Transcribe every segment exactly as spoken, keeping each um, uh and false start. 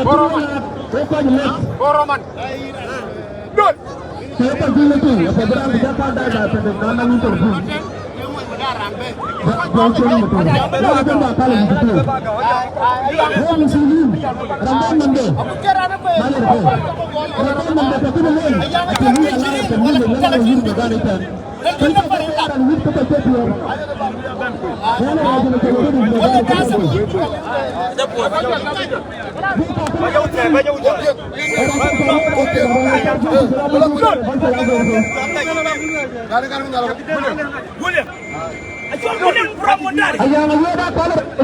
Boroman. Boroman. Dol.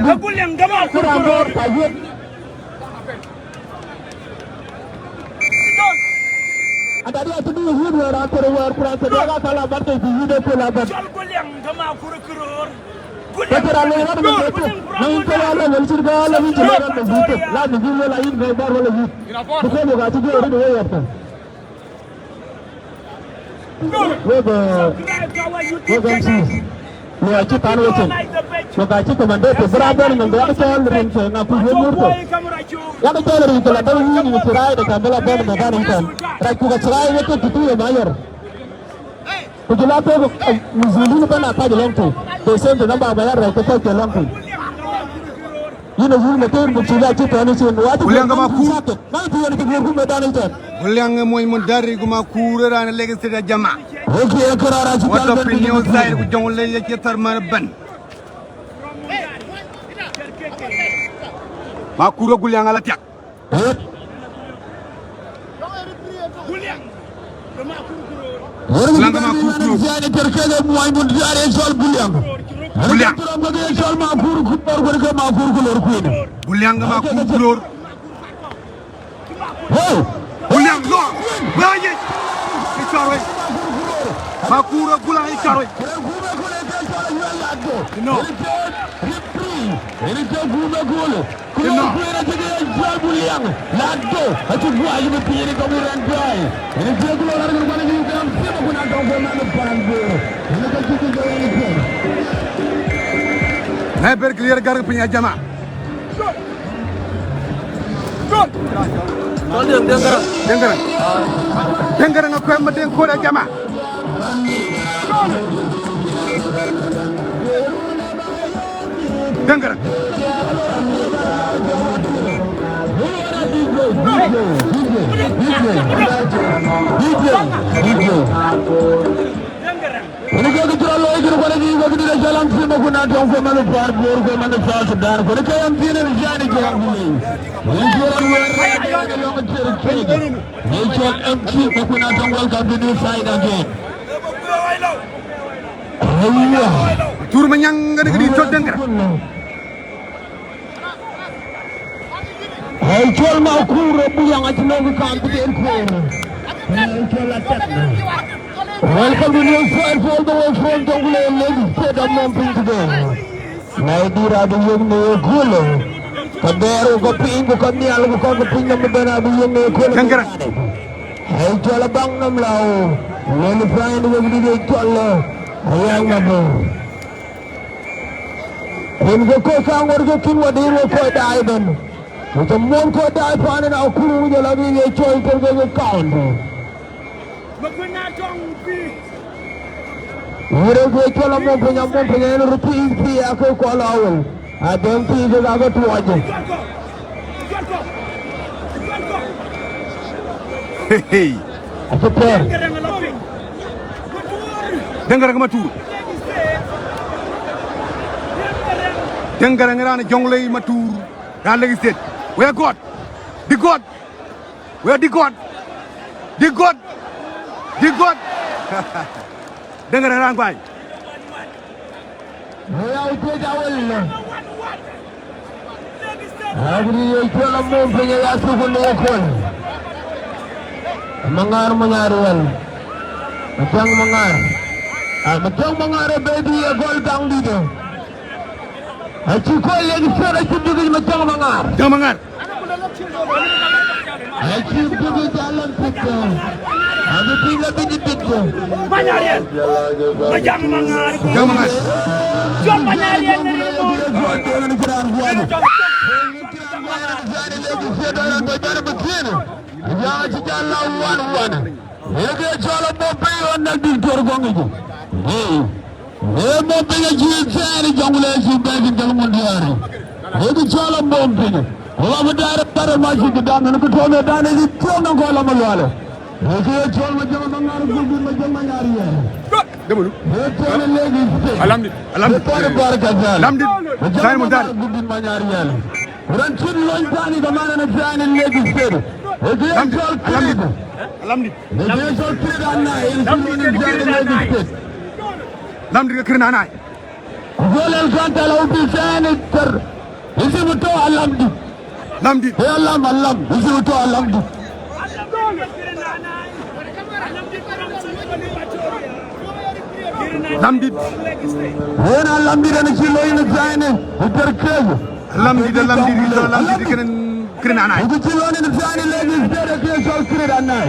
Aguliang gama kurkuror. Adadi atu di yud wera kura wera kura kura kala bate di yud kula bate. Aguliang gama kurkuror. Kura kura le wera bate. Nang kala le wera sirga le wera sirga le wera. La di yud le la yud le bar wala yud. Bukan bukan tu dia ada dua ya. Wega, wega M Cs. Ni a ci tan wechen. Wega ci komando te bra ben nang ya ka chol rin ke nga ku ye murto. Ya ka chol rin ke la dau ni ni tirai de kambela ben me dan itan. Rai ku ka tirai wete tutu ye mayor. Ku jula te mizuli ni ben a ta jilong tu. Te sen te namba mayor rai ku ta jilong tu. Yina yina ten ku jula ci tan sin wati. Guliang gama ku. Guliang e moñ Mundari guma kure rana Lagos State a jama. What opinion side ku Jonglei ye ci tar mara ben. Ma kure Guliang ala tiak. Guliang gama kure. Guliang. Guliang gama kure. Hey! Guliang, no! Where are you? Icharo. Makura Guliang Icharo. No. No. Na ber clear gar piny a jama. Deng Garang. Deng Garang. Deng Garang a kwe ma deng kore jama. Deng Garang. Ini ke kecil lo ikir kore di kore di dalam sini kuna dong kue manu par bor kue manu sal sedar kore ke yang sini di sini ke yang sini. Ini jualan luar biasa yang kecil kecil. Ini jual M C kuna dong welcome to new side again. Iya. Tur menyang gede gede jot Deng Garang. Ai col ma kuro Guliang a ci nong ka bi den kuro. Ai col a tek na. Welcome to new side for the way from Jonglei Lagos State a mom piny today. Na i dira bi yeng ne kulo. Ka ber ko piny ko ka mial ko ka piny na mi bena bi yeng ne kulo. Deng Garang. Ai col a bang nam lao. Lele fine wek di de col. Ai ang na bo. Rin ke ko sangor ke kin wa diri ko dai ben. Ko muon ko dai panen a kuru ja lagi ye choi ke ke count. Wure ke chola mo punya mo punya en rupi isi a ke ko lawel. A den ti ke ga ko tuaje. Hey, hey. Ato per. Deng Garang Matur. Deng Garang ran Jonglei Matur. Ran Lagos State. Where God? The God. Where the God? The God. The God. Deng Garang ran bai. Where I take away. Agri ye chola mo punya ya suku ne kol. Mangar mangar wal. Matang mangar. Ah, matang mangar baby ya gol gang dito. Aci kol ya di sera ci dugi matang mangar. Matang mangar. Aci dugi jalan pito. Abi pila bini pito. Mangar ya. Matang mangar. Matang mangar. Jom mangar ya. Ane legi state a rang bai bere bikin. Aja ci jala wan wan. Eke colo mo pe yo na diktor kong iji. Hey. E mo pe ya ci sani jangule ci bagi dal mundiari. Eke colo mo pe. Ko ba dare dare ma ci gidam na ko tome dane ci tome ko la malwale. Eke colo ma jama mangar gudin ma jama nyari ya. Demulu. Alamdi, alamdi. Alamdi. Sai mo dar. Ran cin lon tani kamana na sani legi state. Lamdi, alamdi. Alamdi. Lamdi ka Kirin Anai. Kujol el kanta la ubi sani ter. Isi muto alamdi. Lamdi. He alam, alam. Isi muto alamdi. Lamdi. Wena lamdi dana ci lo ina sani. Uter kegu. Lamdi da lamdi da lamdi Kirin, Kirin Anai. Ugu ci lo ina sani legi state ke sol Kirin Anai.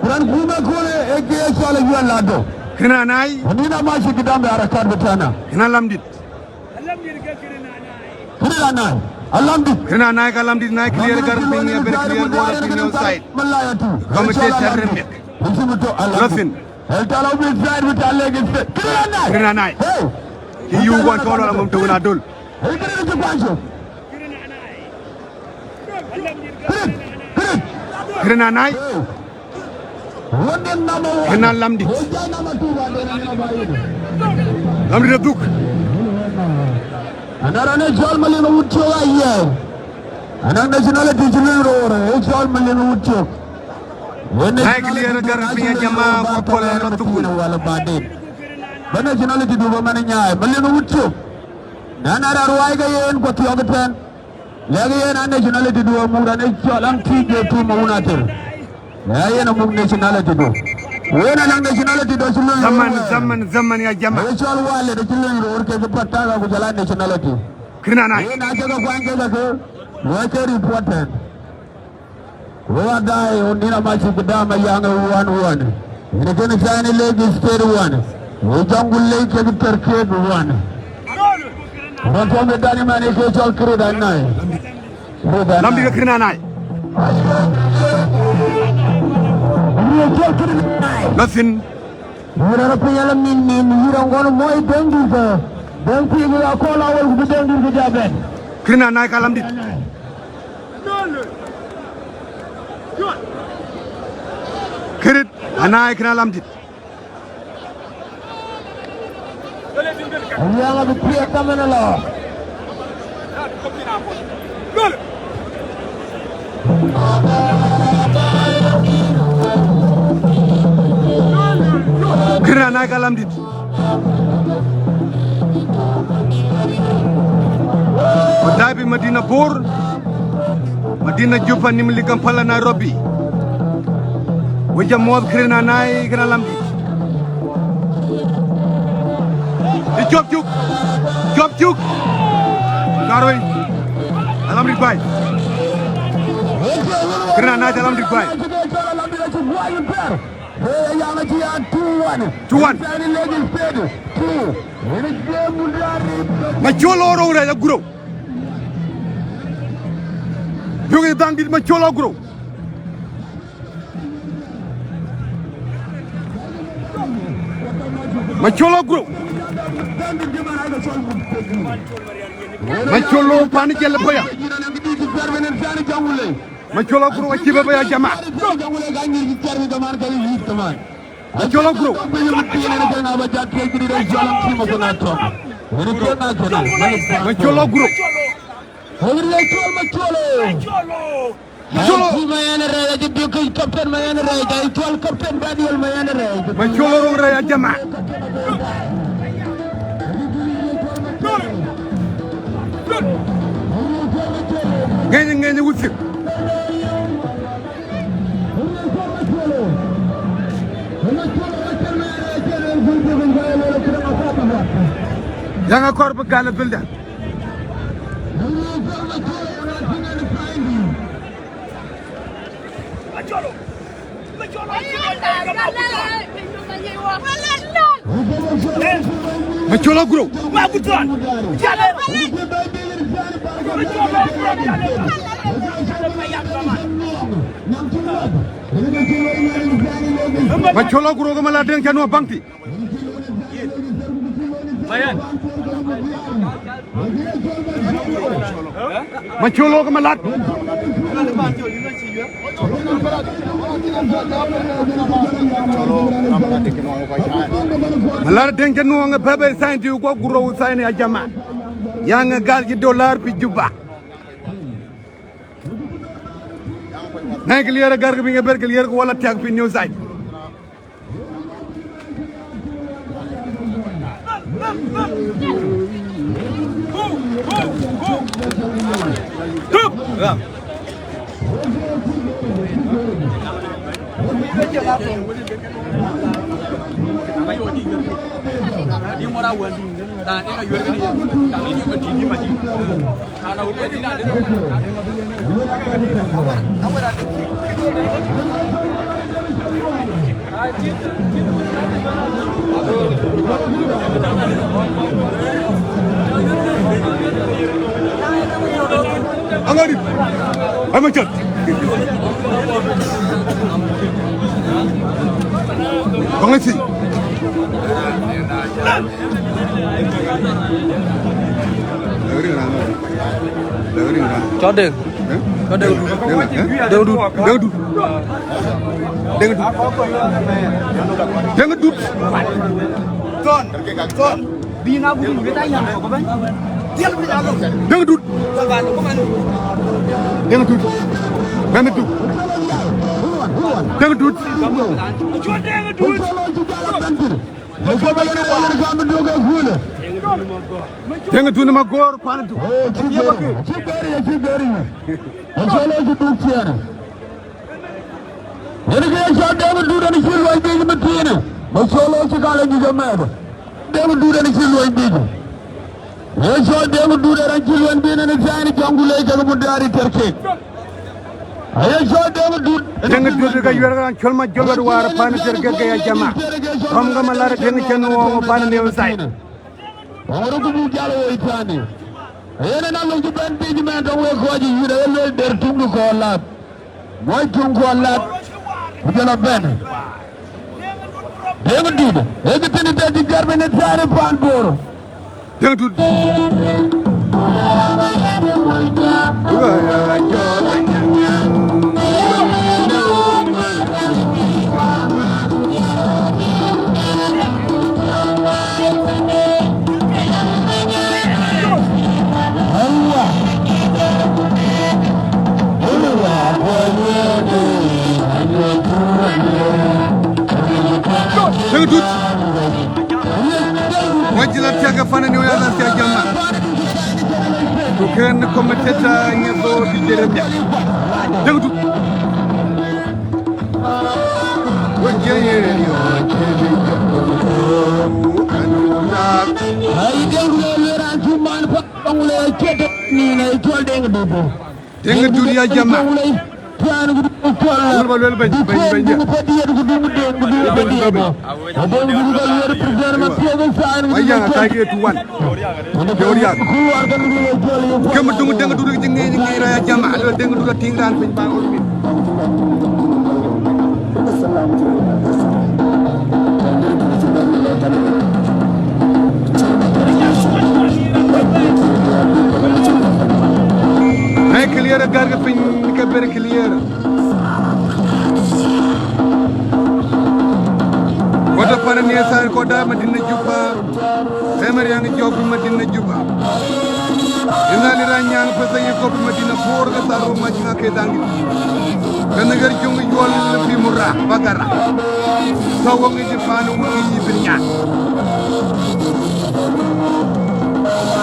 Kuran kuma kule eke sol yuan lado. Kirin Anai. Wani na mashi gidam da arakat betana. Ina lamdi. Kirin Anai. Alamdi. Kirin Anai ka lamdi na clear gar pin ya ber clear ball pin ya side. Malaya tu. Kami te terre mek. Isi muto alamdi. Rasin. El tala ubi side muto legi state. Kirin Anai. Kirin Anai. Hey. Ki yu wan colo la mum tu na dul. Hey, Kirin Anai. Kirin Anai. Kirin Anai. Kirin Anai. Kirin Anai lamdi. Lamdi da duk. Anara ne jol malin utio aye. Anang nationality jilin rore. E jol malin utio. Ai clear gar pin ya jama ko pole na tukul. Wala badin. Ba nationality du ba mana nyai. Malin utio. Nana ra ruai ga yen ko tio ga ten. Lagi yen a nationality du a mung ran e col ang T J two ma unater. Ya yen a mung nationality du. Wen a nang nationality du a ci lun. Zaman, zaman, zaman ya jama. E col wale da ci lun ro ke ke pataga ku jala nationality. Kirin Anai. Wen a jaga kwan ke ke. Wa ke reported. Wa dai, o nina maci gidam a yang e wan wan. Ina kena sani legi state wan. O jangul legi ke terked wan. Ran tome dani mani ke col Kirin Anai. Kirin Anai. Lamdi ka Kirin Anai. Lamdi col Kirin Anai. Lasin. Ira ra piyala min min ira ngono moi dengi ke. Dengi ke ya kola wal ku dengi ke jaben. Kirin Anai ka lamdi. Kirin Anai kena lamdi. Yang abi kriak kamen lo. Kirin Anai ka lamdi. Madai bi Madina Bor, Madina Juba, Nimule, Kampala, Nairobi. Weja mob Kirin Anai kena lamdi. Di job juk, job juk. Garoi. Alamdi bai. Kirin Anai alamdi bai. Two one. Macolo rong rai aguro. Yogi dang di Macolo aguro. Macolo aguro. Macolo pani jele paya. Macolo aguro acibe paya jama. Macolo aguro. Macolo aguro. Macolo. Mayana Rai, aji Biu ke Captain Mayana Rai, aji Captain Daniel Mayana Rai. Macolo rong rai ajama. Ngenya, ngenya ucik. Yang akor begana bilda. Macolo aguro. Macolo aguro. Macholo ku ruo ki malad, Deng Chanua bangti. Macholo ki malad. Malad Deng Chanua nge pebe sign ti u ko guro sign ya jama. Yang gal ki dollar pi Juba. Nai clear gar ke binge ber clear ko wala tiak pi new site. Angari. Amachat. Kongesi. Chot Deng. Chot Deng. Deng, eh? Deng Dut. Deng Dut. Deng Dut. Deng Dut. Ton. Ton. Deng Dut. Deng Dut. Deng Dut. Deng Dut. Deng Dut ni magor, pan Dut. Eni ke chol Deng Dut, eni chi luny biji mi tini. Macholo chi kala nyi ke mebo. Deng Dut eni chi luny biji. Eni chol Deng Dut, eni chi luny biji, eni sign Jonglei ke Mundari Terkek. Eni chol Deng Dut. Deng Dut ka ywer ka chol ma jol ka dwar pan Terkek ke ya jama. Rom ka malar Deng Chanua ngo pan new site. Oro ku bu jalo itani. Eni na lung ju ben biji men dong we ko ji ywer el der tung ko lap. Moi tung ko lat. Ku jala ben. Deng Dut. Egi tini te di garbe ne tare pan Bor. Deng Dut. Deng Dut. Wajila tiaga fana ni wala tiaga ma. Duken commentator nge bo di Jeremia. Deng Dut. Ai Deng Dut le ran tu man pa Jonglei chete ni na i chol Deng Dut. Deng Dut ya jama. Lwel ba lwel ba ba ba. Waya na tiger two one. Joriag. Kem dung Deng Dut jing ngi ngi ra ya jama. Lwel Deng Dut ting ran pin ba ol pin. Ai clear gar ke pin ke ber clear. Kota para ni sa kota Madina Juba. Semer yang jog Madina Juba. Ina lira nyang pesa ye ko Madina por ka saru majinga ke dangi. Kana gar jung yual pi mura bagara. Sawang iji panu iji pinya.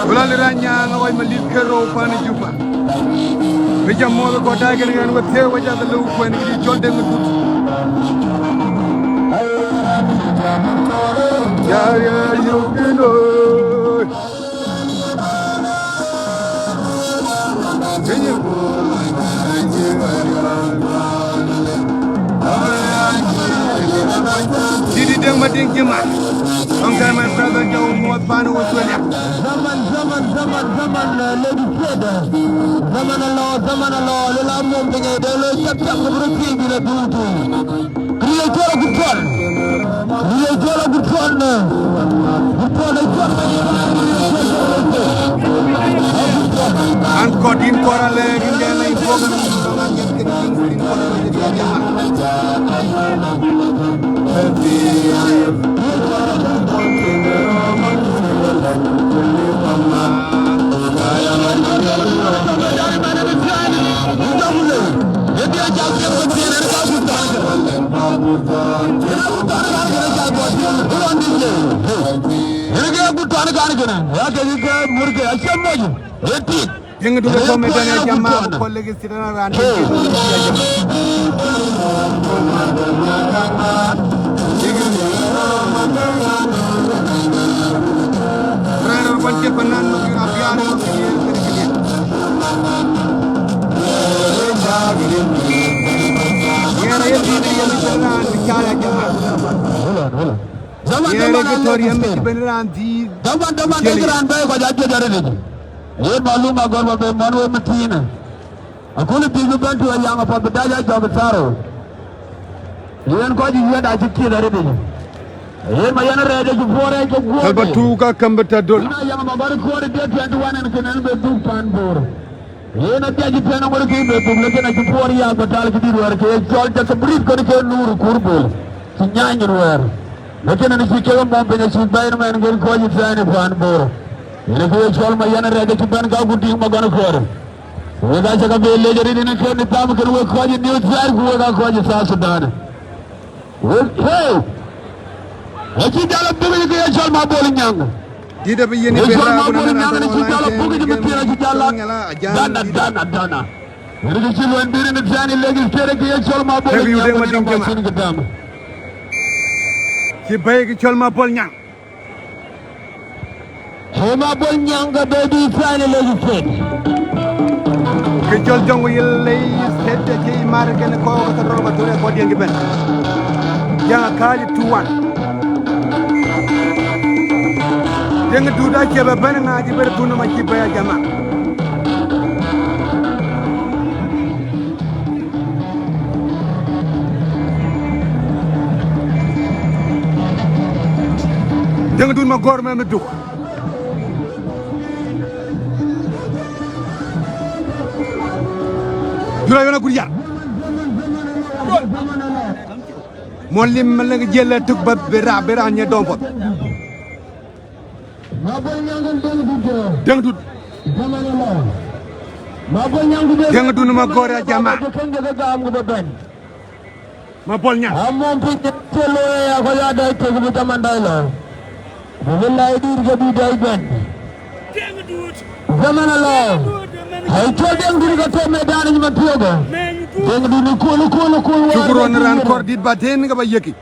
Wala lira nyang awai malit kero pan Juba. Meja modo kota kene ngan wete waja da lu kwen kidi chol Deng Dut. Ya ya yo kino. Didi Deng Mading Jima. Long time, my brother, Joe Moore, Pano, Australia. Zaman, zaman, zaman, zaman, eh, lady said, eh, zaman a lo, zaman a lo, lula mum pinga, de lo, chap, chap, kubru, king, bila, dudu. Kriya, chora, good fun. Kriya, chora, good fun, eh. Good fun, eh, good fun. An kor din kora le, rin de le, inform, Deng du le ko me dana jama ko legi sirana ran. Rara ban ke panan no kira biar no kira kira. Yara ya bini ya mi sirana bicara jama. Hold on, hold on. Zaman, zaman, Victoria mi sirana di. Zaman, zaman, de gran bai ko jadi dari ni. Yen malum a gor ba be manu e matina. A kuli bigi ben tu a yang a pa bedaja job saro. Yen ko ji yeda ji kida rede ji. Yen ma yana rede ji bore ji guo. Kalba tu ka kamba ta dol. Ina yang ma bari ko de twenty one en kenen be du pan bor. Yen a tia ji tena ngor ki be du le kena ji bor ya ko tal ki di wer ke jol ja ka brit ko ke nur kurbul. Ki nyanyi wer. Lekin ni ji ke mo be ni ji bai ni men ko ji tena pan bor. Yen ke jol ma yana rede ji ben ka gudi ma gana kor. Wega saka be lejeri ni ken ni tam ken wega koji New Zealand, wega koji South Sudan. Wega, hey! Aci jala bugi ke ya jol ma bol nyang. Dida bi yeni be ra ma bol nyang ni ci jala bugi ni kira ci jala. Dana, dana, dana. Wega ci luen biri ni jani legi kere ke ya jol ma bol nyang. Ci bay ke jol ma bol nyang. Hema bol nyang ka baby flying legislate. Ke jol jong wi legislate ke imar ke ne ko ka rol ba ture ko dien ke ben. Yang kali tuan. Yang duda ke ba ben nga ji ber tunu ma ji ba ya jama. Deng dun ma gor me me duk. Dura yona guriya. Mo lim me leng jela duk ba bera bera nye dompo. Deng dut. Deng dut ma gor ya jama. Ma bol nyang. Amon pi telo ya ko ya dai te bu taman dai lo. Bu lai dir ke bi dai ben. Zaman a lo. Hai to deng dir ke to me dani ma piogo. Deng dir ni kulu kulu kulu. Cukuron ran kor dit ba den ke ba yeki.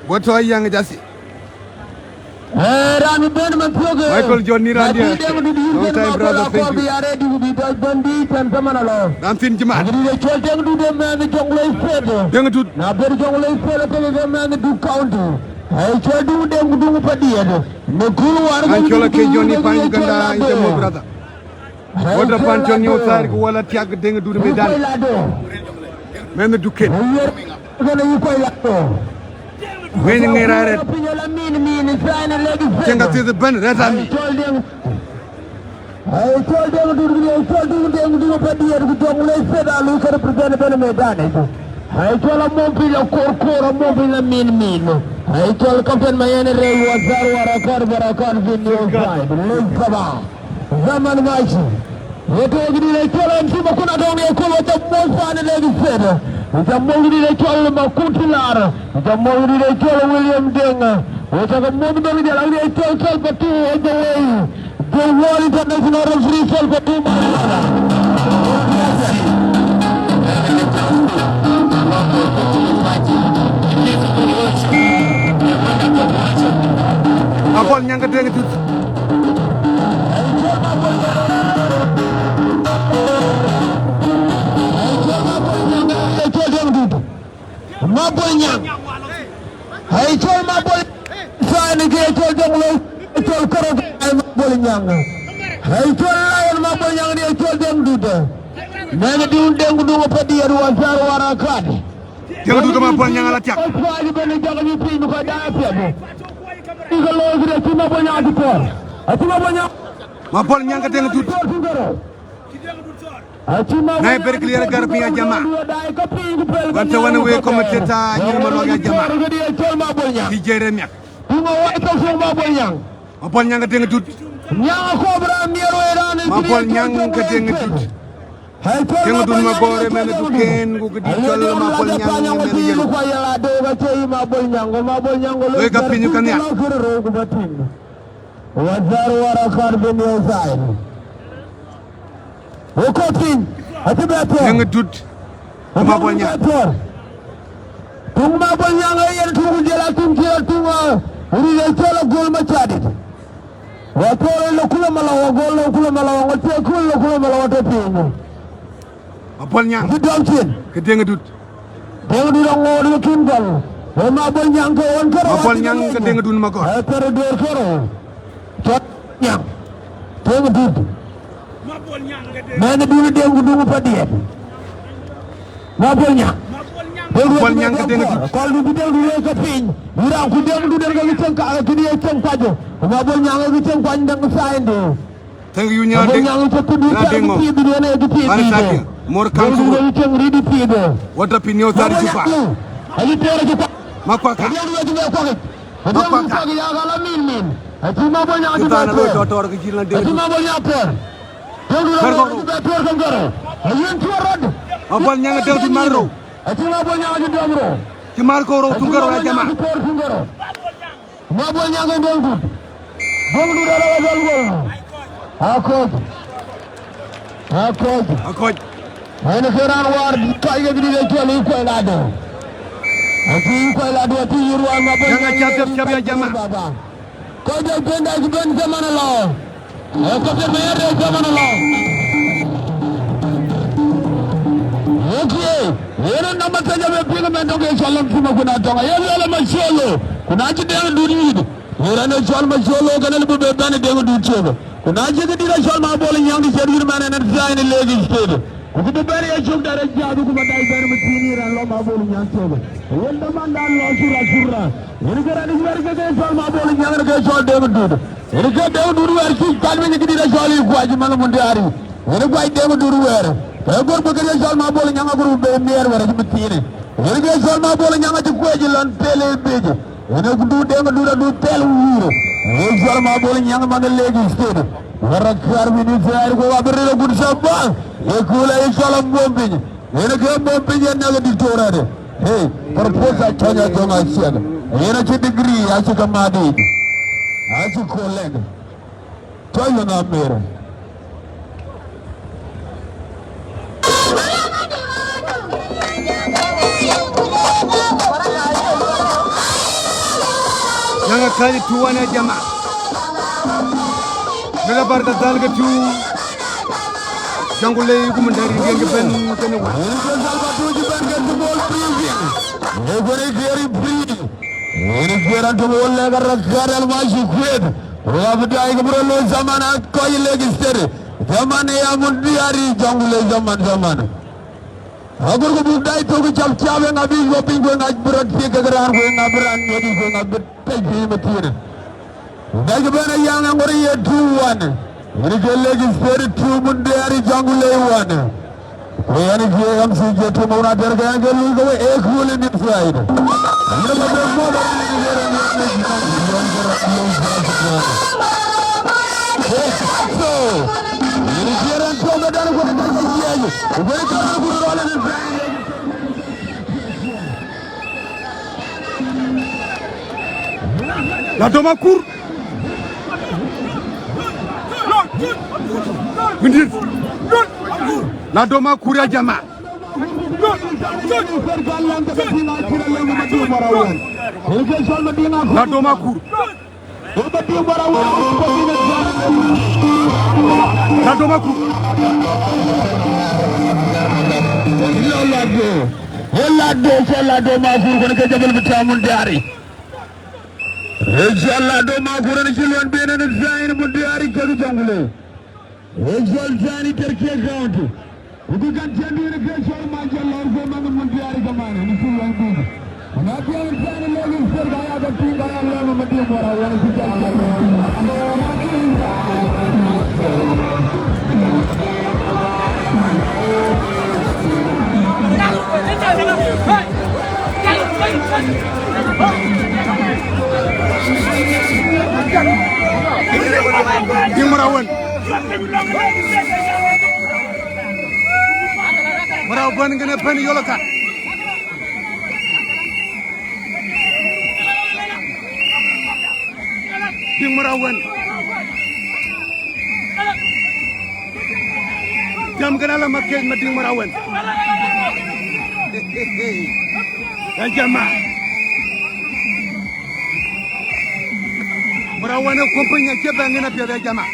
Boto yang jasi. Eh, rami ben man pioge. Michael John ni randi. Long time brother, thank you. Ram fin jima. Deng dut. Na ber jong lei fele ke ke man du county. Hai chol du deng du pa died. Me kulu war. An chola ke Johnny pa Uganda, ite mo brother. Wada pan chon ni otar ko wala tiag deng du me dan. Men du ken. Men ngi rare. Tenga ti ben reta mi. Ai chol deng du, ai chol deng du, ai chol deng du pa died ku jong lei feda lu ka represent ben me dan. Ai chol a mom pi la kor kor a mom pi la min min. Ai chol kapten ma yene re wa zar wa rakar ba rakar vin yo five. Lei feda. Zaman maji. Wetu gidi le chol M C Makuna dong ye kol wata mo fane le di feda. Wata mo gidi le chol Makuti Lara. Wata mo gidi le chol William Denga. Wata ka mo gidi le chol Salva Kiir all the way. The world international referee Salva Kiir, my brother. Abol nyang ka deng tut. Ma bol nyang. Hai chol ma bol. Ni ke chol Deng Loi, chol Koro, ai Mabol Nyang. Ai chol Lion Mabol Nyang ni chol Deng Dut. Mene dun Deng Dut nga padier wa sar wara kad. Deng Dut Mabol Nyang a la tiak. Ai bene jaga ni pin ko da pia bo. Ika lo gre ti Mabol Nyang ti por. Ati Mabol Nyang. Mabol Nyang ka Deng Dut. Nai ber clear gar pia jama. Wan te wan we commentator nyir manok ya jama. Di jere miak. Mabol Nyang ka Deng Dut. Mabol Nyang ka Deng Dut. Deng Dut Magor e mene duken gu kidi chol Mabol Nyang e mene yero. Loi ka piny u kaniang. Wazar wara kar bin yo sain. Okotin, ati betor. Deng Dut. Mabol Nyang. Tung Mabol Nyang e yen tung jela tung jela tung a. Uri ye chola gol machadit. Wa tore lo kula malawa gol lo kula malawa ngote kul lo kula malawa te pingo. Mabol Nyang. Ki dom chin. Ke Deng Dut. Deng Dut ang ngori kin gol. E Mabol Nyang ke on kero. Mabol Nyang ke Deng Dut Magor. E kero dor kero. Chot Nyang. Deng Dut. Mene dun Deng Dut padier. Mabol Nyang. Mabol Nyang ke Deng Dut. Kol du Deng Dut ka piny. Ura ku Deng Dut ka kicheng ka kini cheng pajo. Mabol Nyang ka kicheng kwa ndeng sain do. Thank you, Nyadeng. Nyadeng, oh. Mor kangku. Wata pinyo tari chupa. Makwaka. Makwaka. Kita na lo totor ke jil na Deng. Marko ro. Mabol Nyang Deng Dut marko ro. Ki marko ro, tungaro ya jama. Mabol Nyang Deng Dut. Deng Dut ara wa dol gol. Akoj. Akoj. Akoj. Ene keran war kai ke gidi ke chali kwai lado. Ati kwai lado ati yurwa Mabol Nyang. Nyang a chap chap chap ya jama. Baba. Ko de benda ki ben zaman lo. E ko de me de zaman lo. Okay. Ene namba te jabe pinga me doke salam kuma kuna tonga. Ye yala macholo. Kuna ji Deng Dut yid. Ira ne chol macholo kana libu be bani Deng Dut choga. Kuna ji ke dira chol Mabol Nyang di cheri mane na design Lake State. Ku ke be bani ya chok dara jadu kuma dai bani matini ran lo Mabol Nyang choga. Yen daman dan lo sura sura. Yen ke ran di wer ke ke chol Mabol Nyang ke chol Deng Dut. Yen ke Deng Dut wer ki kan me ke dira chol i kwa ji mala Mundiari. Yen kwa Deng Dut wer. Ke gor be ke chol Mabol Nyang gor be mier wer ji matini. Yen ke chol Mabol Nyang ji kwe ji lan tele beji. Ene ku du Deng Dut du tel wuro. Ene chol Mabol Nyang man Lake State. Wara kar minister ko abri ro gun sabang. E kula e chol Mompiny. Ene ke Mompiny na ga diktora de. Hey, proposal chonya jonga siaga. Ene chi degree achi kamadi. Achi koleng. Choy lo na mera. Nyang a kali tuan ya jama. Mela bar ka dal ka tu. Jangule ku Mundari diang ke ben kene wa. Ene kera tu wole ka rakar al maji kwed. Wa bidai ke bro lo zaman a koi Lake State. Zaman ya Mundiari jangule zaman zaman. Agur ku bidai to ke chap chap nga bi ko ping ko nga bro ti ke gran ko nga bro ni ko nga bit te bi matire. Dai ke bana yang ngori ye two one. Ini ke Lake State two Mundiari jangule one. Ko yani ke M C J two mo na der ke yani ke lu ko e kule ni side. Ini ba mo ba ni ke ni. So, ini ke ran to me dan ko ta ji ye. Ko ta ko ro le ni. Lado Makur. Mindit. Lado Makur ya jama. Lado Makur. Lado Makur. Lado, Lado Makur. Kono ke jabal bita Mundiari. Ejal Ladoma Kura ni ci luan bene ni sain Mundari kek Jonglei. Ejal sain Turkey County. Kudu kan champion ke Ejal Majal Lord ko mang Mundari kamane ni ci luan bene. Ana pia sain lagi ser gaya ka ting gaya lagi mati mora wala ci jal. Ding Marawen. Marawen gene pen yolo ka. Ding Marawen. Jam kena la maket ma Ding Marawen. Ya jama. Marawen e kompanya ke bangena pia ya jama.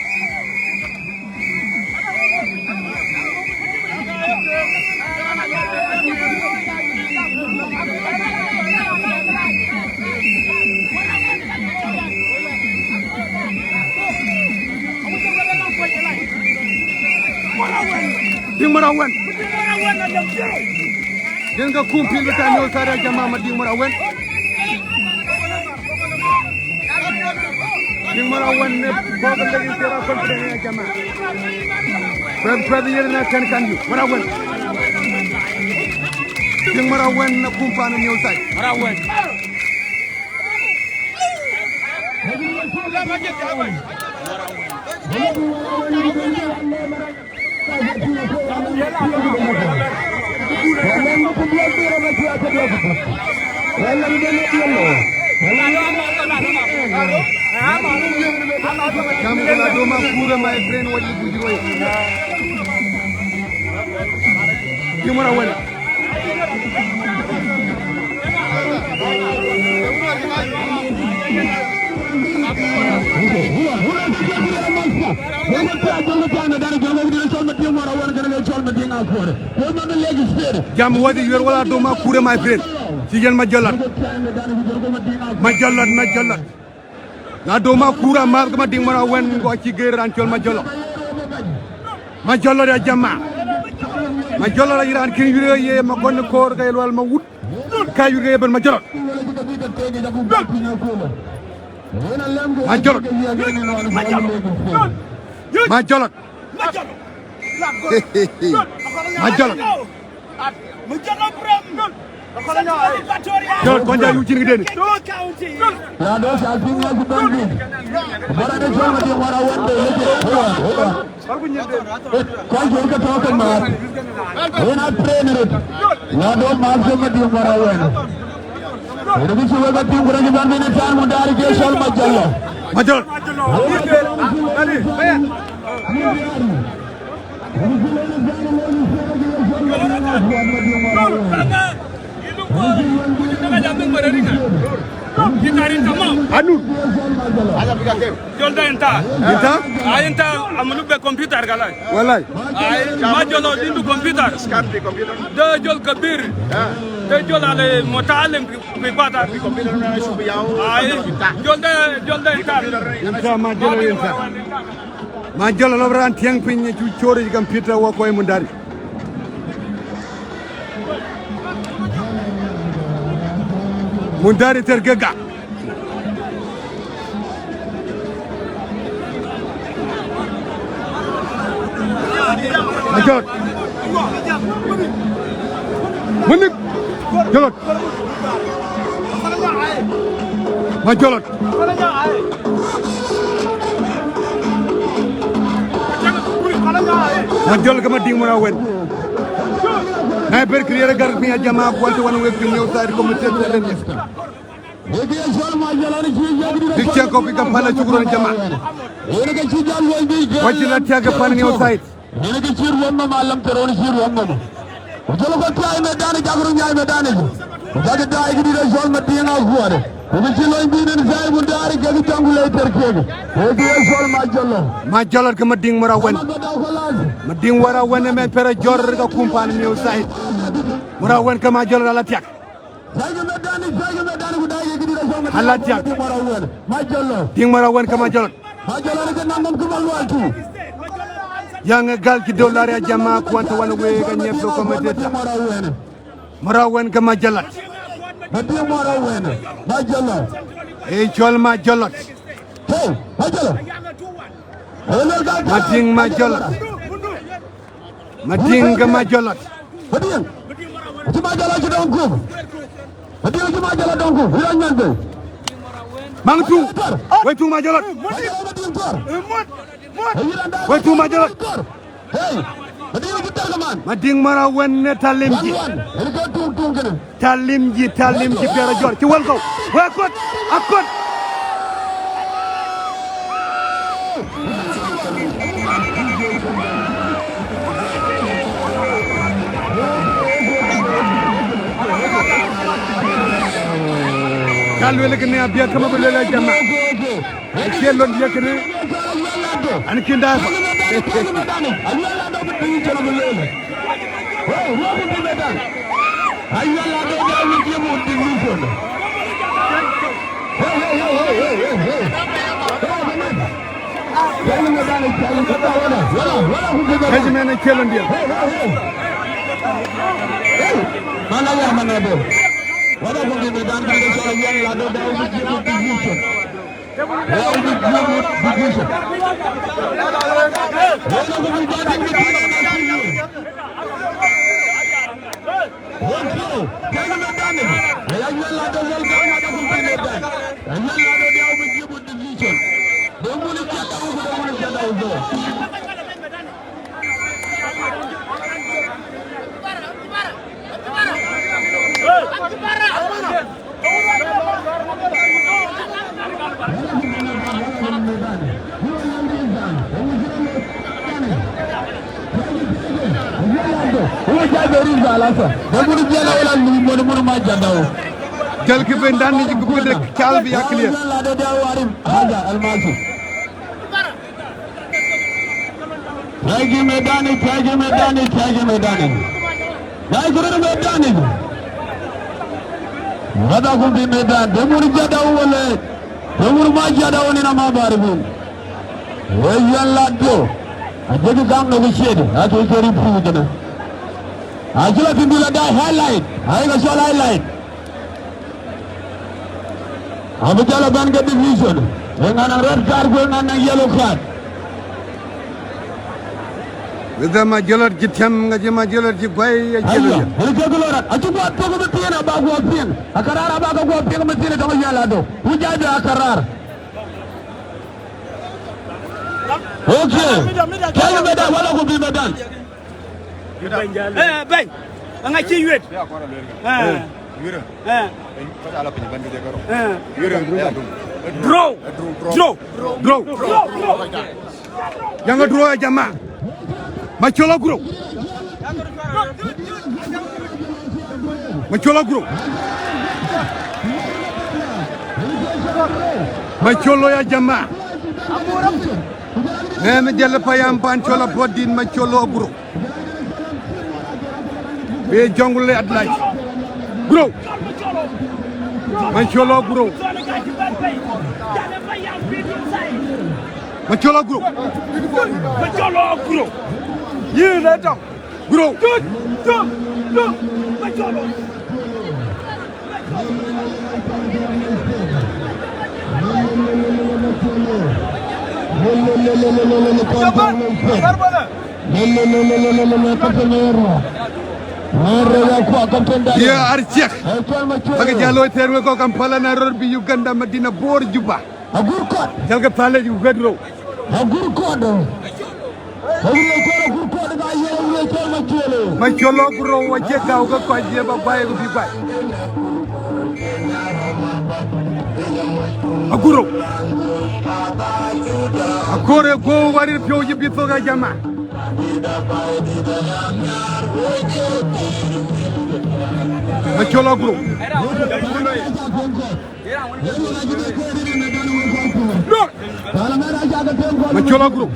Ding Marawen. Ding ka kumpil bita ni osare jama ma Ding Marawen. Ding Marawen ne boga lagi tera confident ya jama. Peb peb yere na kan kan yu. Marawen. Ding Marawen na kumpa na ni osai. Marawen. Ding Marawen. Jam wadi wer wala Ladoma Kura, my friend. Ci yen Majolat. Majolat, Majolat. Ladoma Kura math ka ma Ding Marawen ko ci ger ran col Majolat. Majolat ya jama. Majolat ya iran kin yure ye ma gon kor ka yelwal ma wut. Ka yure ye ben Majolat. Majolat. Majolat. Majolat. Jol konja yu cin ki deni. Lado sa ping na ku bandi. Bara de jol ma Ding Marawen de. Hold on, hold on. Konja ka to kan ma. Ena trainer. Lado ma jol ma Ding Marawen. Ena ki suwe ka Ding Marawen ban bene tan Mundari ke sol Majolat. Majolat. Anu. Jol da inta. Inta? Ai inta amulu be computer galai. Walai. Ai ma jol o dindu computer. De jol kabir. De jol ale mutaalim fi, fi bata. Ai jol da, jol da inta. Inta ma jol inta. Majolat lo bran tiang pin ne cu cori computer wa koi Mundari. Mundari tergega. Majolat. Manik. Jolat. Majolat. Majolat ka Mading Marawen. Na ber clear gar pin ya jama, kwante wan wek pin ya usai ko mete telen. Dik cia ko pika pana cukuran jama. Waci la tia ka pana ni usai. Ini ki cir wam ma malam teroni cir wam ma. Ujol ko tai medan jak ru nyai medan. Jak tai ki di da jol Mading a kuare. Ini ki cir lo ini ni sai Mundari ke ki jangule terkege. Ini ki jol Majolat. Majolat ka Mading Marawen. Mading Marawen me pera jor ka kumpan ni usai. Marawen ka Majolat ala tiak. Alat ya. Ding Marawen ke Majolot. Yang e gal ki dollar ya jama, kwanta wan wega nyep do kometeta. Marawen ke Majalat. Madiŋ Marawen, Majalat. E, Jol Majalat. Hey, Majalat. Madiŋ Majalat. Madiŋ ke Majalat. Madiŋ. Uji Majalat ki dong kub. Madiŋ uji Majalat dong kub. Iran nyan be. Mang tu. Wai tu Majalat. Madiŋ tor. Wai tu Majalat. Hey, Madiŋ uji tor kaman. Madiŋ Marawen ne talim ji. Wan, wan. Ini ke tung tung kene. Talim ji, talim ji, biara jor. Ci wal ko. Wai kot. Akot. Ka lwele kene a bia kama ba lwele jama. Cie lon bia kene. Ani kinda. Kaji mene kelon dia. Mana ya mana bo. Wala ko di medan ko sa yan la do da ko di ko di ko. Wala ko di ko di ko. Jal ki bendan ni ji ku de kal bi akliya. Taji medani, taji medani, taji medani. Dai guru medani. Wada kumpi medan. Demur jada wale. Demur ma jada wani na ma bari bin. Wayan lado. Aje ki gang no ki shed. Ake keri pu jana. Aje la pindula dai highlight. Ai ka shal highlight. Abu jalo ban ke division. E ngan nang red card, ko e ngan nang yellow card. Wida Majolot ji tem, nga ji Majolot ji gwai, ya ji. Ayo, lo ya. Hali jago lorat. Achu gua togo betiena ba gua ping. Akarar ba gua ping betiena tong ya lado. Uja be akarar. Okay. Kaya medan, wala ko bi medan. Eh, bay. Anga ci yuet. Eh. Eh. Eh. Draw. Draw. Draw. Yang draw ya jama. Macholo guro. Macholo guro. Macholo ya jama. Neme jele payam pan chola bodin Macholo guro. Be jungle at large. Guro. Macholo guro. Macholo guro. Macholo guro. Ye le dong. Guro. Dong. Dong. Macholo. Ye archek. Pake jalo terwe ko Kampala, Nairobi, Uganda, Madina, Bor, Juba. Agur kot. Jal ka pale ju gadro. Agur kot. Agur kot, agur kot ka ye, agur kot Macholo. Macholo guro, wache ka uga kwa je ba bai ku bi bai. Aguro. Akore go wari pio ji bito ga jama. Macholo guro. Macholo guro.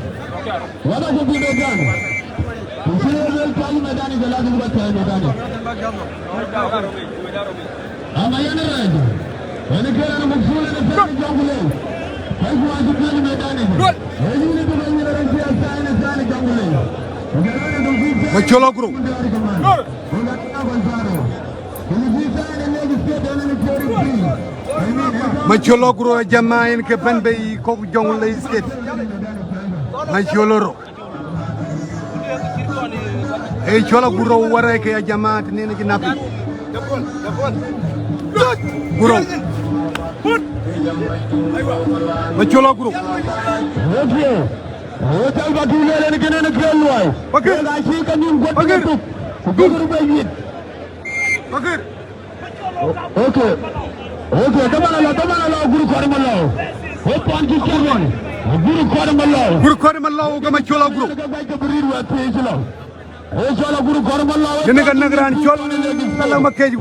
Macholo Gurou. Macholo Gurou a jamaa en ke ban bei kok Jonglei State. Macholo Gurou. E Macholo Gurou ware ke a jamaa te nene kinapi. Gurou. Macholo Gurou. Hotel bakile ni kene ni kene luai. Bakir. Bakir. Bakir. Okay. Okay, come on, come on, Gurou Kormalou. Hope on ki chairman. Gurou Kormalou. Gurou Kormalou ga Macholo Gurou. Gurou Kormalou. Nene ga nagran chol. Tala makej.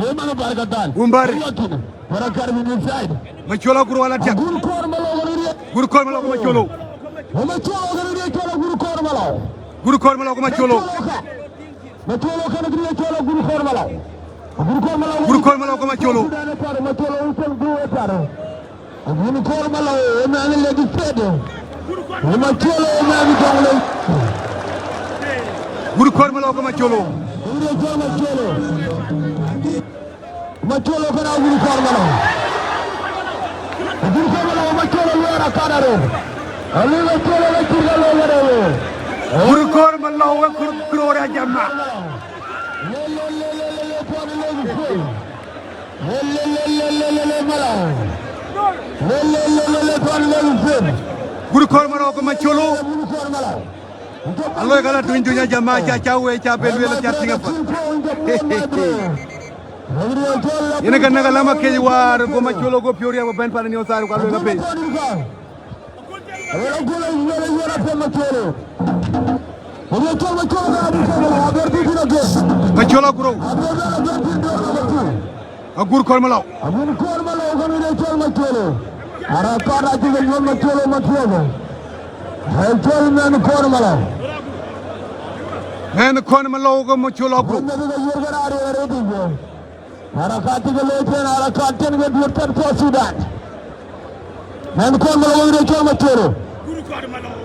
Umbar. Macholo Gurou ala tiak. Gurou Kormalou ga Macholo. Gurou Kormalou ga Macholo. Macholo kana kini Macholo Gurou Kormalou. Gurou Kormalou. Gurou Kormalou ga Macholo. Macholo. Gurou Kormalou, e man legi fede. Macholo, e man Jonglei. Gurou Kormalou ga Macholo. Gurou Kormalou. Macholo kana Gurou Kormalou. Gurou Kormalou, Macholo luar akadaro. Ali Macholo le kirga lo gadaro. Gurou Kormalou wa Gurou Kormalou a jamaa. Le, le, le, le, le, le, le, le, le, Malou. Le, le, le, le, le, le, le, le, le. Gurou Kormalou ga Macholo. Gurou Kormalou. Alo kala duin duin a jamaa cha cha we cha belu ela cha tinga pa. Ina ka naga lama ke war go Macholo go Peoria go ben pa ni osar ko alo ka pe. Macholo Gurou. A Gurou Kormalou. A Gurou Kormalou kami de chol Macholo. Ara kara ti de Macholo Macholo. Chol man Kormalou. Man Kormalou ga Macholo Gurou. Ara kati ke lo chen, ara kati ke lo chen, South Sudan. Man Kormalou wa ri chol Macholo.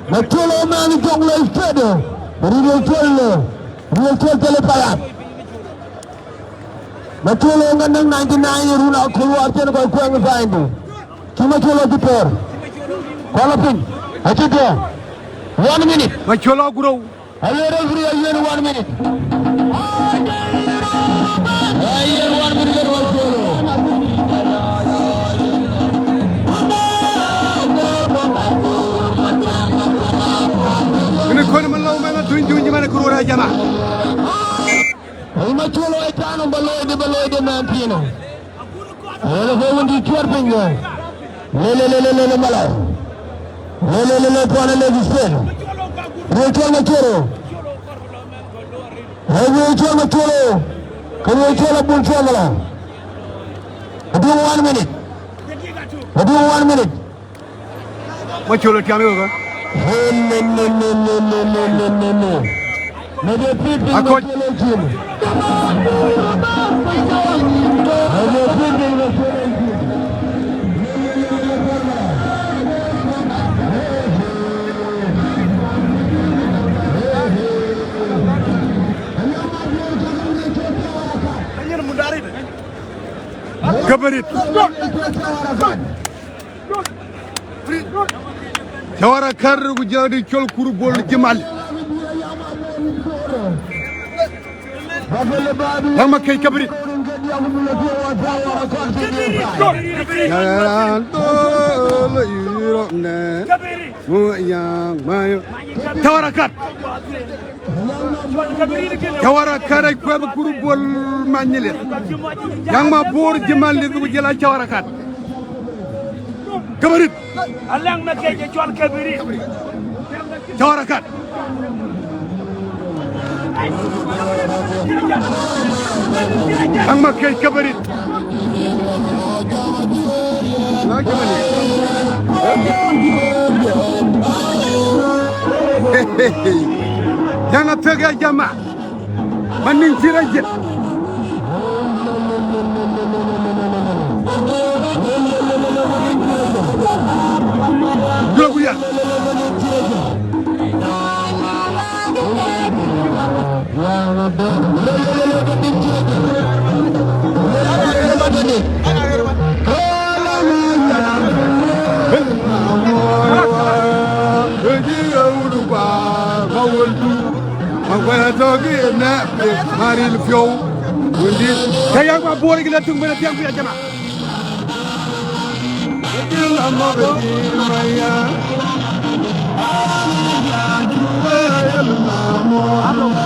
Macholo man Jonglei State. Ri chol le. Ri chol tele payat. Macholo nga nang ninety nine runa kulwar chen ko kweng find. Ki Macholo ki por. Kwala pin. Achi dia. One minute. Macholo Gurou. Hello, referee, a yen one minute. A yen one minute, one minute. Ini koni Malou mena duin duin jimana kurura jama. Macholo e tano baloi de baloi de man pino. Lele fo wundi chuar piny. Lele, lele, lele, Malou. Lele, lele, tuan lele, Vicente. Ri chol Macholo. Ri chol Macholo. Ke ri chol Abun chol Malou. Within one minute. Within one minute. Macholo tiang yo ka? No, no, no, no. May the people Macholo kill. May the people Macholo kill. Kabarit. Jawara kar ku jadi chol kuru bol jimal. Yang ma kei kabrit. Jawara kar. Jawara kar ai kwe ba kuru bol manyile. Yang ma bor jimal li ku jela jawara kar. Kabarit. Alang ma kei je chol kabarit. Jawara kar. Ang ma kei kabarit. Yang a pega jama. Maning sira je. Kayang ma bore kila tung bena tiang pia jama.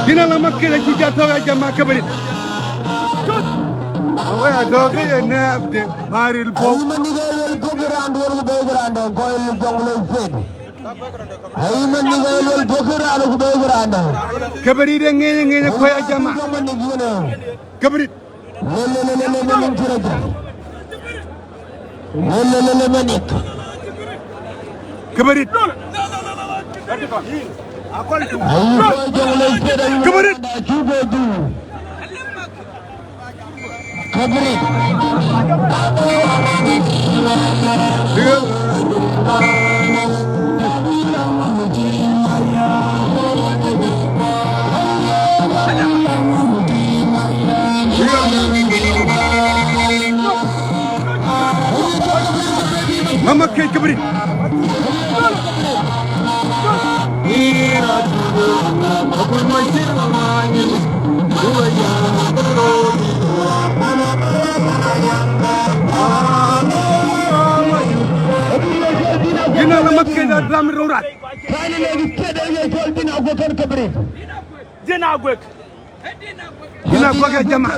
Kina lama kila ci jato ya jama kabarit. Awe ato ke ne abde maril po. Ai mani ga el el program dua ku be grande ko el jong le sed. Ai mani ga el el program ku be grande. Kabarit de ngene ngene ko ya jama. Kabarit. Lelelelele manik. Kabarit. Kabarit. Kabarit. Mama kei kabarit. Gina la makkei da dram rorat. Kani le di kede ye jol dina gwe kan kabarit. Dina gwe. Dina gwe ya jama.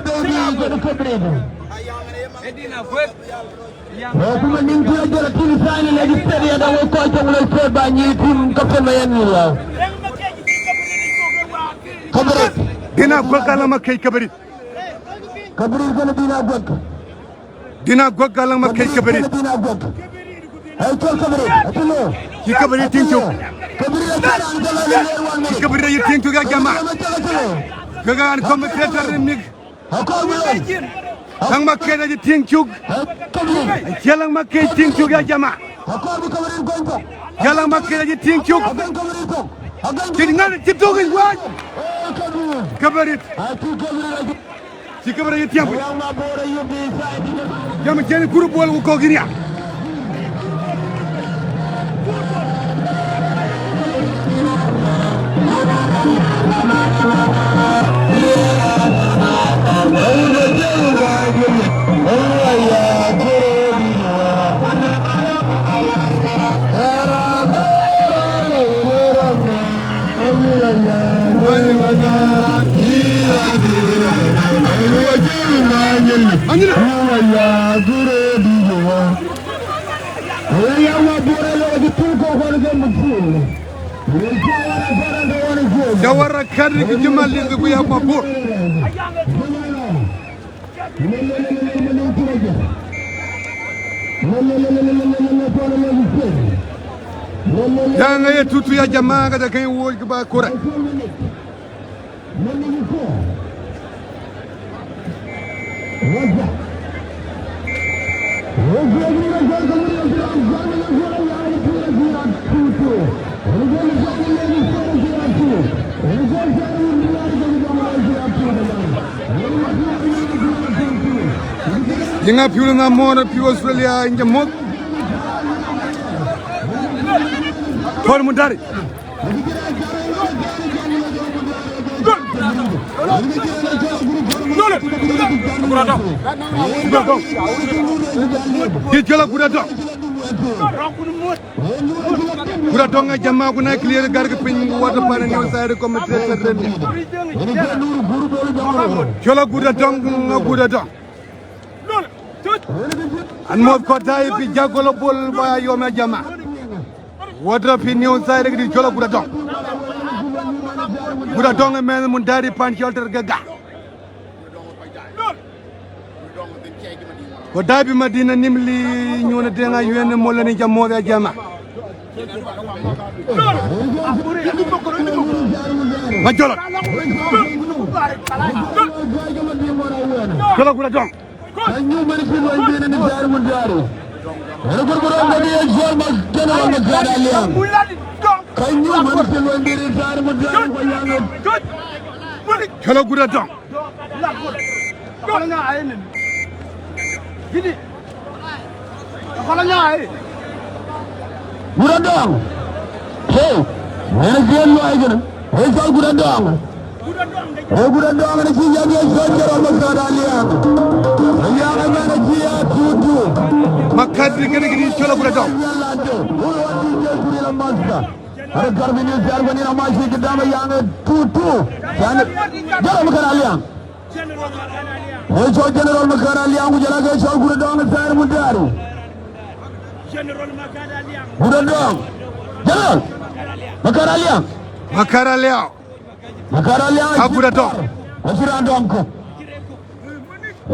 Dina gwe. Kuma ning kula jol tin sign le di kede ya da wo ko jong le se ba ni tim ka fen ma yan ni ya. Kabarit. Dina gwe ka la makkei kabarit. Kabarit kana dina gwe. Dina gwe ka la makkei kabarit. Dina gwe. Ai, tol kabarit. Atilo. Ki kabarit tin cuk. Kabarit atilo. Ki kabarit ya tin cuk ya jama. Gaga an commentator ni mig. Akor mi. Lang makkei ya tin cuk. Kabarit. Ai, lang makkei tin cuk ya jama. Akor mi kabarit gonto. Lang makkei ya tin cuk. Agan kabarit ko. Agan. Tin ngan tin cuk is wan. Kabarit. Kabarit. Ai, tu kabarit. Ci kabarit ya tiang. Jama jeni group bol ko gini ya. Jawara kadri ki jima lindi ku ya mabur. Yang aye tutu ya jama ka da kai wo ki ba kura. Inga piul nga mor piu Australia inja mot. Paul Mundari. Ki jola Gudadong. Gudadong a jama kuna clear gar ki pin water pan new side commentator. Jola Gudadong, Gudadong. An mot ko dai pi jago lo bol ba yo me jama. Water pi new side ki di jola Gudadong. Gudadong men Mundari pan shelter gaga. Ko dai pi Madina nimli nyuna denga yuen mo lani jamo ya jama. Majolot. Jola Gudadong. Ere kurkuren kedi e General Makar Aliang. Kanyu man silwen diri sar mudar ko yang. Kala Guda Dong. Guda Dong. Hey, ere gen lo ai gana. Hey, Saul Guda Dong. Hey, Guda Dong, ere chi ya ge Saul General Makar Aliang. Aliang ere chi ya tutu. Makar di kene kedi Saul Guda Dong. Ere karbini sar gani na masi kidama yang tutu. General Makar Aliang. Hey, Saul General Makar Aliang, ku jala ke Saul Guda Dong sar mudar. Guda Dong. General Makar Aliang. Makar Aliang. Makar Aliang. Ka Guda Dong. Asiran Dong ko.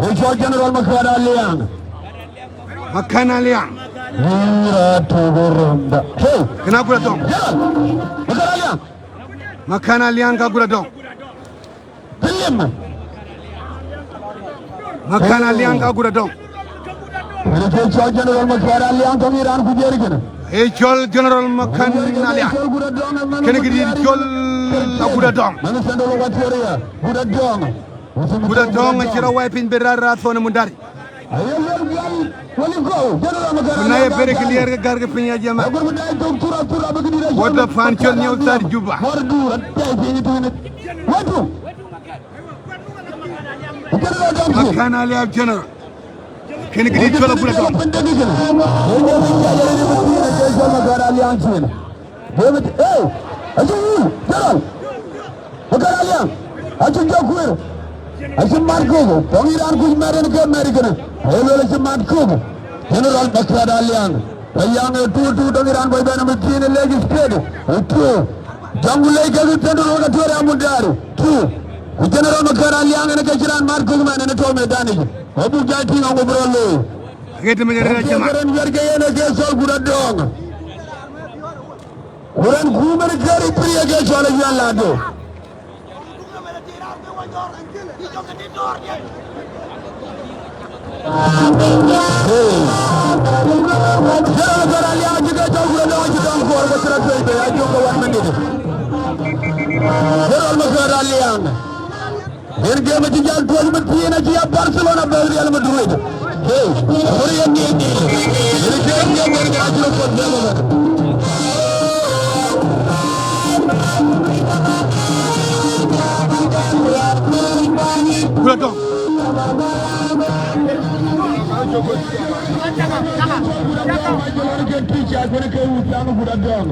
Hey, Saul General Makar Aliang. Makar Aliang. Mira tugurunda. Hey. Kena Guda Dong. General Makar Aliang. Makar Aliang ka Guda Dong. Film. Makar Aliang ka Guda Dong. Ere ke Saul General Makar Aliang tong iran ku jeri kena. Hey, Saul General Makar Aliang. Kene kedi Saul Guda Dong. Mana sendo lo ka teria. Guda Dong. Guda Dong, chira wai pin berara thone mundari. Kuna ye bere clear ke gar ke pinya jama. Wata fan chon nyau tar Juba. Makar Aliang General. Kene kedi Saul Guda Dong. David, hey, achu, General Makar Aliang, achu jakwir, achu mat kuku, tong iran kuj meren ke meri kena, hey, lo achu mat kuku, General Makar Aliang, Aliang e tutu tong iran boy bena mitine legi state, e tu, jangule ke tu tendo lo ka tuare amundari, tu, General Makar Aliang ene ke chiran mat kuku mene ne tome dani, obu jai tinga ngubro lo. Agete mene jama. Keren yer ke ene ke Saul Guda Dong. Kuran kumer kari priya ke chwala yalado. General Makar Aliang, jike Saul Guda Dong, jike Saul Guda Dong, jike Saul Guda Dong. General Makar Aliang. En game chi jal tuoch matin, chi a Barcelona be Real Madrid. Hey, ore en game ni. En game ni en game ni. Guda Dong. Guda Dong.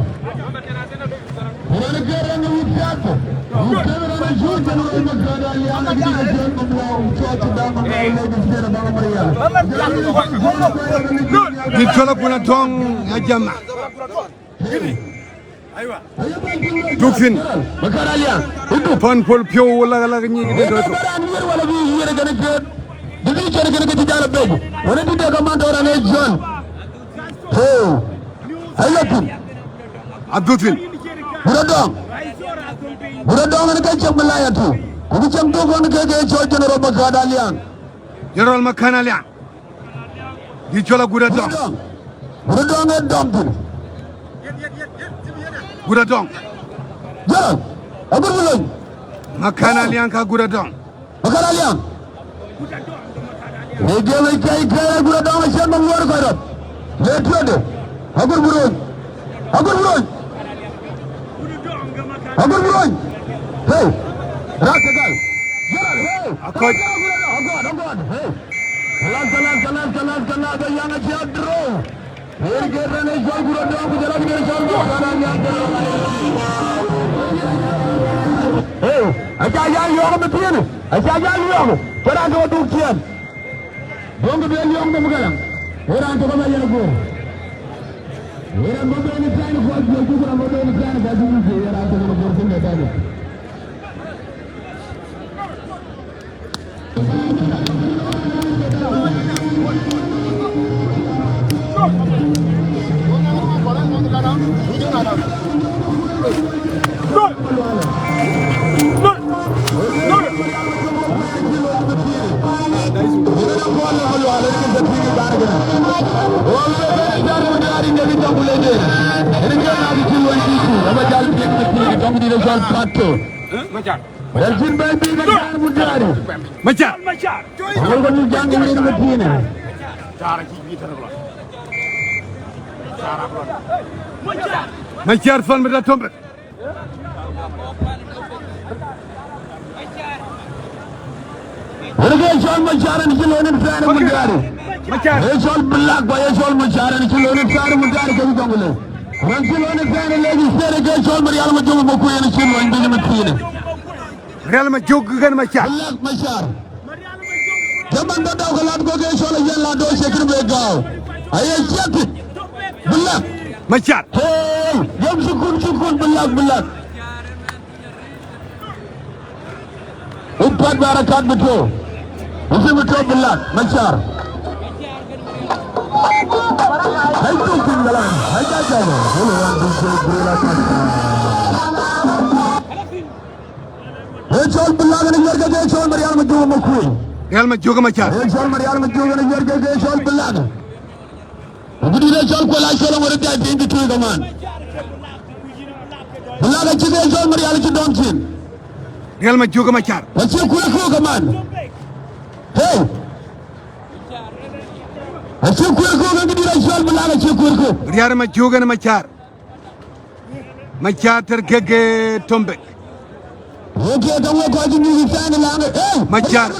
Di tolo Guda Dong ya jama. Duk thin. Makar Aliang. Pon pol pio wala la ni de do. Division kene ke ti jala bej. Wana ti de commando ran e John. Hey. Ayo thin. Adutin. Guda Dong. Guda Dong ene ka cheng Malaya tu. Kubi cheng tu kene ke ke Saul General Makar Aliang. General Makar Aliang. Di chola Guda Dong. Guda Dong. Guda Dong e dom thin. Guda Dong. General. Agur buloi. Makar Aliang ka Guda Dong. Makar Aliang. Ege me kai kai Guda Dong, chen mangor koirot. Le tuede. Agur buron. Agur buron. Agur buron. Hey. Rasa gal. Hey. Akoi. Agur, agur. Hey. Kalas, kalas, kalas, kalas, kalas. Yang aja draw. Hey, acha jal yong me tiene. Acha jal yong. Kera ko duk tien. Dong ke bel yong me galang. Ora to ka ya ko. Ora mo be ni tan ko ko ko mo be ni tan ka du ke ora to ko ko ko. Machar. Machar, son, beta Tombek. Rege Saul Machar en ci lone fene mundari. Machar. E Saul Black ba e Saul Machar en ci lone fene mundari ke jongule. Ran ci lone fene legi sere ke Saul Marial Majuk Makuei en ci lone bini matine. Marial Majuk gan Machar. Black Machar. Jaman da daw kalam ko ke Saul yan la do sekir be gaw. Aye sekir. Black. Machar. Hey, yam sukun sukun Black Black. Umpat barakat betul. Isi betul Black, Machar. Hai tu tinggalan, hai jaga. Boleh orang tu boleh. Rachel Black ni Rachel Marial Majuk Makuei. Marial Majuk Machar. Rachel Marial Majuk ni Rachel Black. Budi Rachel ko la Rachel ngore tai pinti tu kaman. Black a ci Rachel Marial ci dom cin. Marial Majuk Machar. Wa ci kura ko kaman. Hey. A ci kura ko kan budi Rachel Black a ci kura ko. Marial Majuk Machar. Machar ter keke Tombek. Oke, tong ko ji ni sa ni lang. Hey, Machar.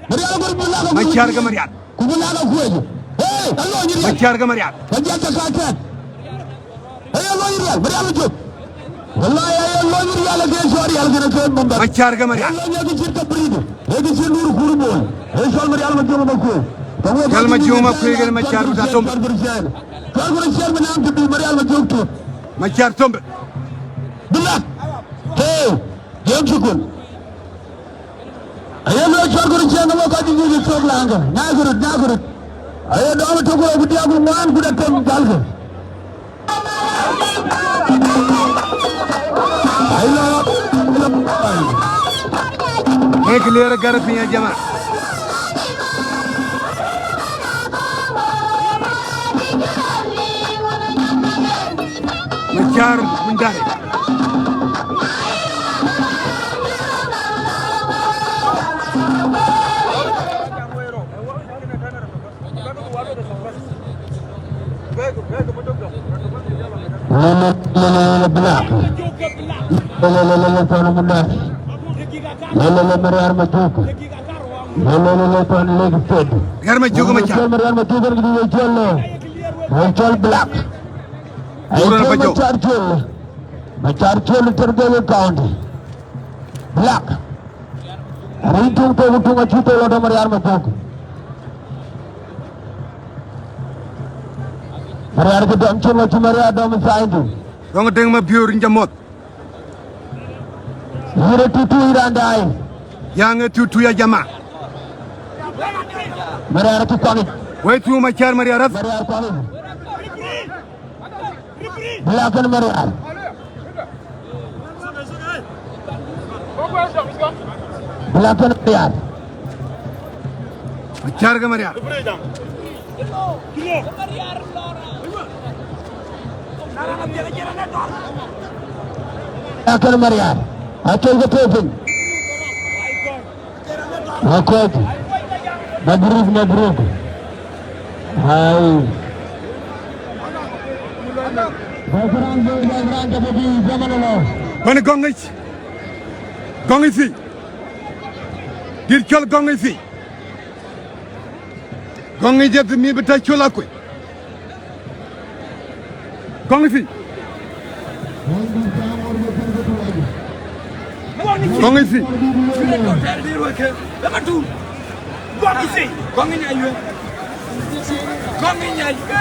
Marial ko Black. Machar ke Marial. Ku Black ko ji. Hey, alo ni. Machar ke Marial. Ka ja ta ka ta. Hey, alo ni Marial. Marial ko. Wallahi, alo ni Marial ke sori al ke na ke mamba. Machar ke Marial. Alo ni ke cirka brido. Hey, ke sir nur kurbo. Hey, Saul Marial Majuk Makuei. Marial Majuk Makuei ke Machar ta Tombek. Kar ko Rachel Marial Majuk tu. Machar Tombek. Black. Hey, yam sukun. Aye lo char ko Rachel ngamo ka di ni chok langa. Na gurut, na gurut. Aye dom to ko ku dia ku man ku da tem gal ko. Aye lo. Ek clear gar piya jama. Machar mundari. Lele, lele, lele, Black. Lele, lele, lele, Tony Munas. Lele, lele, Mariar Majuk. Lele, lele, lele, Tony Lake State. Mariar Majuk Machar. Mariar Majuk Machar. Machar Black. Machar Jol. Machar Jol, Turkana County. Black. Rintung to tung a chuto lo da Mariar Majuk. Mariar ke dom chuma chu Mariar dom saindu. Rong deng ma biur jamot. Yire tutu irandai. Yang tutu ya jama. Mariar ke kongit. Wai tu Machar Mariar. Mariar kongit. Black and Mariar. Black and Mariar. Machar ke Mariar. Black and Mariar. Akel ke pepin. Makoji. Mabruk, mabruk. Hai. Mane gongich. Gongich si. Dir chol gongich si. Gongich si mi beta chol akui. Gongich si. Gongich si.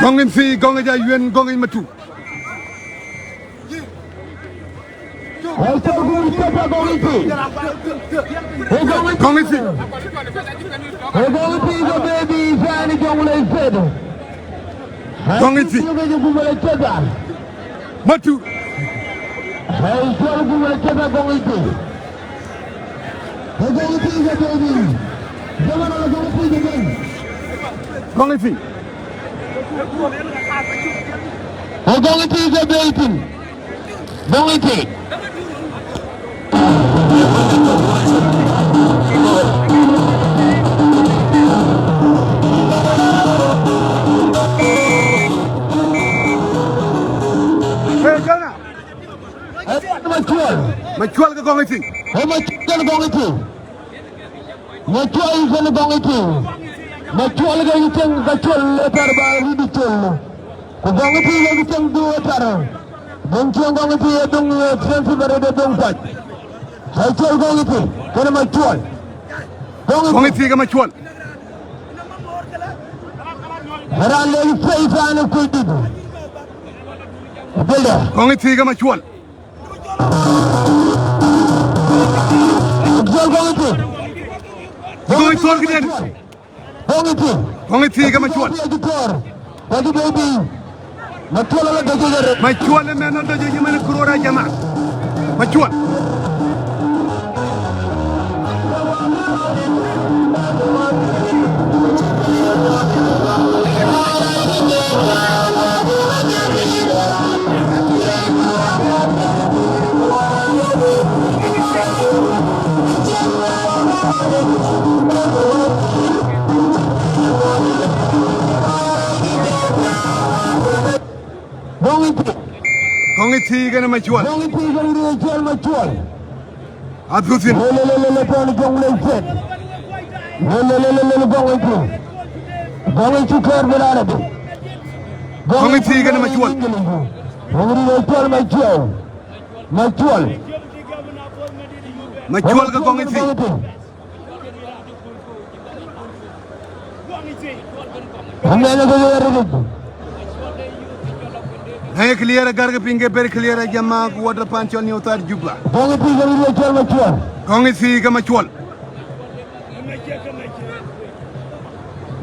Gongich si, gongich si, gongich matu. Gongich si. Gongich si. Matu. Gongich si. Gong Iti. E Gong Iti ke beitin. Gong Iti. Macual. Macual ke Gong Iti. E Macual ke Gong Iti. Macual kene Gong Iti. Macual ke kitieng kacual e tar ba ridi cual. Ko Gong Iti ke kitieng du e tar. Dung cual Gong Iti e dung e transi ba ridi dung pat. Kacual Gong Iti. Kene Macual. Gong Iti. Gong Iti ke Macual. Era le ise ise ane kuidit. Bilda. Gong Iti ke Macual. Macual Gong Iti. Gong Iti, Gong Iti. Gong Iti. Gong Iti ke Macual. Macual. Macual e men odojo i men kurora jama. Macual. Gong Iti. Gong Iti kene Macual. Gong Iti kene Macual. Adusin. Lelelelele, Gong Iti. Lelelelele, Gong Iti. Gong Iti kene Macual. Gong Iti, Macual, Macual. Macual. Macual ke Gong Iti. Nang e clear e gar ke ping ke very clear e jama ku water pan cual ni outside Juba. Gong Iti kene Macual, Macual. Gong Iti ke Macual.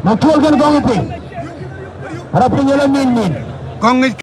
Macual kene Gong Iti. Para ping e la min min. Gong Iti.